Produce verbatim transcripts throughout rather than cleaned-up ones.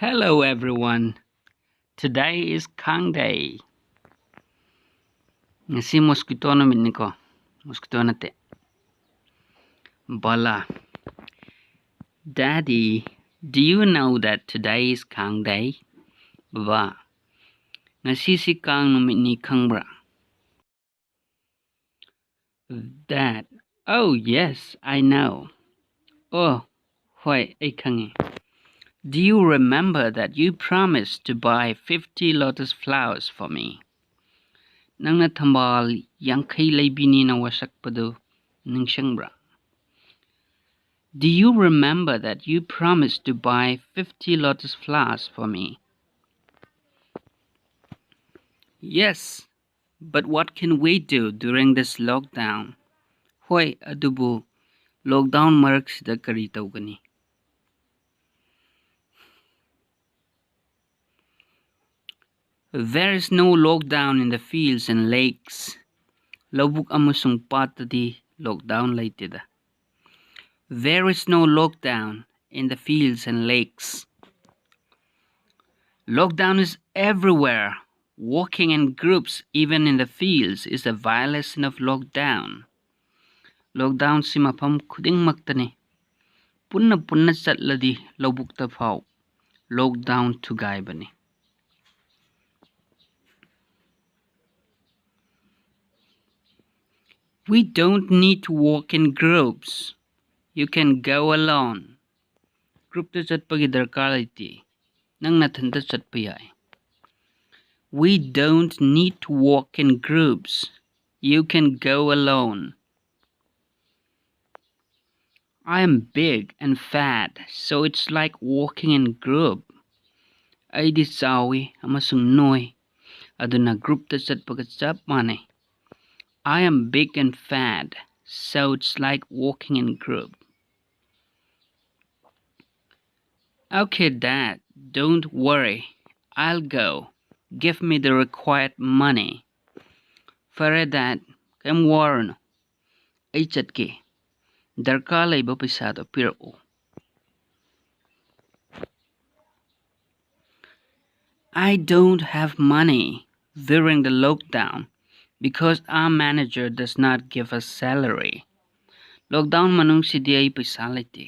Hello everyone. Today is Kang Day. ꯉꯁꯤ mosquito ꯅꯨꯃꯤꯠꯅꯤꯀꯣ. Mosquito ꯅꯠꯇꯦ. ꯕꯂꯥ. Daddy, do you know that today is Kang Day? ꯕꯕꯥ, ꯉꯁꯤꯁꯤ ꯀꯥꯡ ꯅꯨꯃꯤꯠꯅꯤ ꯈꯪꯕ꯭ꯔꯥ? Dad, oh yes, I know. ꯑꯣ, ꯍꯣꯏ, ꯑꯩ ꯈꯪꯉꯤ. Do you remember that you promised to buy fifty lotus flowers for me? ꯅꯪꯅ ꯊꯝꯕꯥꯜ ꯌꯥꯡꯈꯩ ꯂꯩꯕꯤꯅꯤꯅ ꯋꯥꯁꯛꯄꯗꯨ ꯅꯤꯡꯁꯤꯡꯕ꯭ꯔꯥ? Do you remember that you promised to buy fifty lotus flowers for me? Yes, but what can we do during this lockdown? ꯍꯣꯏ, ꯑꯗꯨꯕꯨ lockdown ꯃꯔꯛꯁꯤꯗ ꯀꯔꯤ ꯇꯧꯒꯅꯤ? There is no lockdown in the fields and lakes. ꯂꯧꯕꯨꯛ ꯑꯃꯁꯨꯡ ꯄꯥꯠꯇꯗꯤ lockdown ꯂꯩꯇꯦꯗ. There is no lockdown in the fields and lakes. Lockdown is everywhere. Walking in groups, even in the fields, is a violation of lockdown. Lockdownꯁꯤ ꯃꯐꯝ ꯈꯨꯗꯤꯡꯃꯛꯇꯅꯤ. ꯄꯨꯟꯅ ꯄꯨꯟꯅ ꯆꯠꯂꯗꯤ ꯂꯧꯕꯨꯛꯇ ꯐꯥꯎ lockdown ꯊꯨꯒꯥꯏꯕꯅꯤ. We don't need to walk in groups. You can go alone. Groupꯇ ꯆꯠꯄꯒꯤ ꯗꯔꯀꯥꯔ ꯂꯩꯇꯦ. ꯅꯪ ꯅꯊꯟꯇ ꯆꯠꯄ ꯌꯥꯏ. We don't need to walk in groups. You can go alone. I am big and fat, so it's like walking in group. ꯑꯩꯗꯤ ꯆꯥꯎꯏ ꯑꯃꯁꯨꯡ ꯅꯣꯏ, ꯑꯗꯨꯅ groupꯇ ꯆꯠꯄꯒ ꯆꯞ ꯃꯥꯟꯅꯩ. I am big and fat, so it's like walking in group. Okay, Dad, don't worry. I'll go. Give me the required money. ꯐꯔꯦ, Dad, ꯀꯩꯝ ꯋꯥꯔꯨꯅꯨ. ꯑꯩ ꯆꯠꯀꯦ. ꯗꯔꯀꯥꯔ ꯂꯩꯕ ꯄꯩꯁꯥꯗꯣ ꯄꯤꯔꯛꯎ꯫ I don't have money during the lockdown because our manager does not give us salary. Lockdown ꯃꯅꯨꯡꯁꯤꯗꯤ ꯑꯩ ꯄꯩꯁꯥ ꯂꯩꯇꯦ,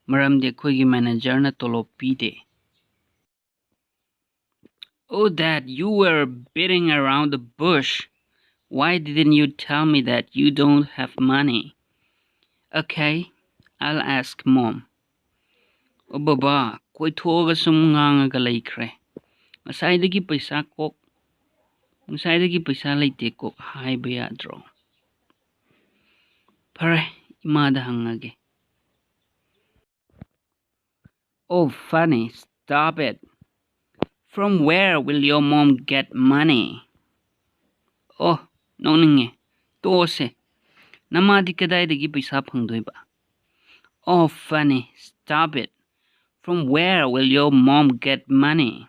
ꯃꯔꯝꯗꯤ ꯑꯩꯈꯣꯏꯒꯤ ꯃꯦꯅꯦꯖꯔꯅ ꯇꯣꯂꯣꯞ ꯄꯤꯗꯦ꯫ Oh, Dad, you were beating around the bush. Why didn't you tell me that you don't have money? Okay, I'll ask Mom. ꯑꯣ ꯕꯕꯥ, ꯀꯣꯏꯊꯣꯛꯑꯒ ꯁꯨꯝ ꯉꯥꯡꯉꯒ ꯂꯩꯈ꯭ꯔꯦ꯫ ꯉꯁꯥꯏꯗꯒꯤ ꯄꯩꯁꯥ ꯀꯣꯛ ꯉꯁꯥꯏꯗꯒꯤ ꯄꯩꯁꯥ ꯂꯩꯇꯦ ꯀꯣꯛ ꯍꯥꯏꯕ ꯌꯥꯗ꯭ꯔꯣ? ꯐꯔꯦ, ꯏꯃꯥꯗ ꯍꯪꯉꯒꯦ꯫ Oh, Fanny, stop it. From where will your mom get money? ꯑꯣ, ꯅꯣꯛꯅꯤꯡꯉꯦ꯫ ꯇꯣꯛꯑꯁꯦ꯫ ꯅꯃꯥꯗꯤ ꯀꯗꯥꯏꯗꯒꯤ ꯄꯩꯁꯥ ꯐꯪꯗꯣꯏꯕ? Oh, Fanny, stop it. From where will your mom get money?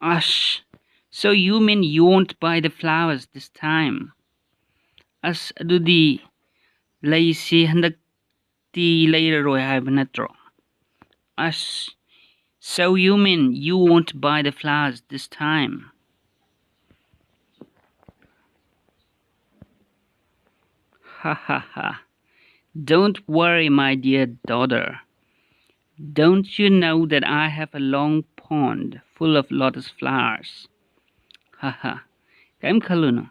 Ash, so you mean you won't buy the flowers this time? ꯑꯁ, ꯑꯗꯨꯗꯤ ꯂꯩꯁꯤ ꯍꯟꯗꯛꯇꯤ ꯂꯩꯔꯔꯣꯏ ꯍꯥꯏꯕ ꯅꯠꯇ꯭ꯔꯣ? Ash, so you mean you won't buy the flowers this time? Ha ha ha. Don't worry, my dear daughter. Don't you know that I have a long pond full of lotus flowers? Ha ha. ꯀꯩꯝ ꯈꯜꯂꯨꯅꯨ,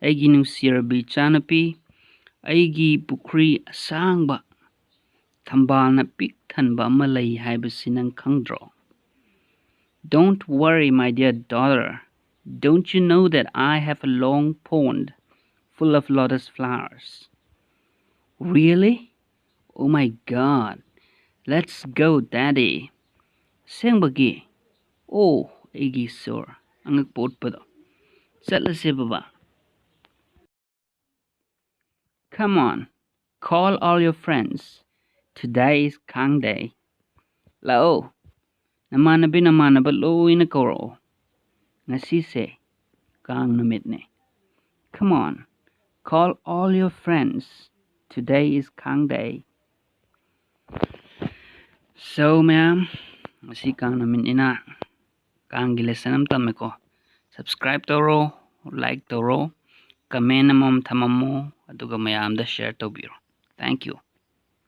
ꯑꯩꯒꯤ ꯅꯨꯡꯁꯤꯔꯕꯤ ꯏꯆꯥꯅꯨꯄꯤ, ꯑꯩꯒꯤ ꯄꯨꯈ꯭ꯔꯤ ꯑꯁꯥꯡꯕ, ꯊꯝꯕꯥꯜꯅ ꯄꯤꯛ ꯊꯟꯕ ꯑꯃ ꯂꯩ ꯍꯥꯏꯕꯁꯤ ꯅꯪ ꯈꯪꯗ꯭ꯔꯣ? Don't worry, my dear daughter. Don't you know that I have a long pond full of lotus flowers? Really? Oh my God. Let's go, Daddy. ꯑꯁꯦꯡꯕꯒꯤ? ꯑꯣ, ꯑꯩꯒꯤ ꯏꯁꯣꯔ, ꯑꯉꯛꯄ ꯎꯠꯄꯗꯣ꯫ ꯆꯠꯂꯁꯦ, ꯕꯕꯥ꯫ Come on, call all your friends. Today is Kang Day. ꯂꯥꯛꯑꯣ, ꯅꯃꯥꯟꯅꯕꯤ ꯅꯃꯥꯟꯅꯕ ꯂꯣꯏꯅ ꯀꯧꯔꯛꯑꯣ꯫ ꯉꯁꯤꯁꯦ ꯀꯥꯡ ꯅꯨꯃꯤꯠꯅꯦ꯫ Come on, call all your friends. Today is Kang Day. So, ꯃꯌꯥꯝ, ꯉꯁꯤ ꯀꯥꯡ ꯅꯨꯃꯤꯠꯅꯤꯅ ꯀꯥꯡꯒꯤ lesson ꯑꯃ ꯇꯝꯃꯦꯀꯣ꯫ Subscribe ꯇꯧꯔꯣ, like ꯇꯧꯔꯣ, comment ꯑꯃꯃꯝ ꯊꯝꯃꯝꯃꯣ, ꯑꯗꯨꯒ ꯃꯌꯥꯝꯗ share ꯇꯧꯕꯤꯔꯣ꯫ Thank you.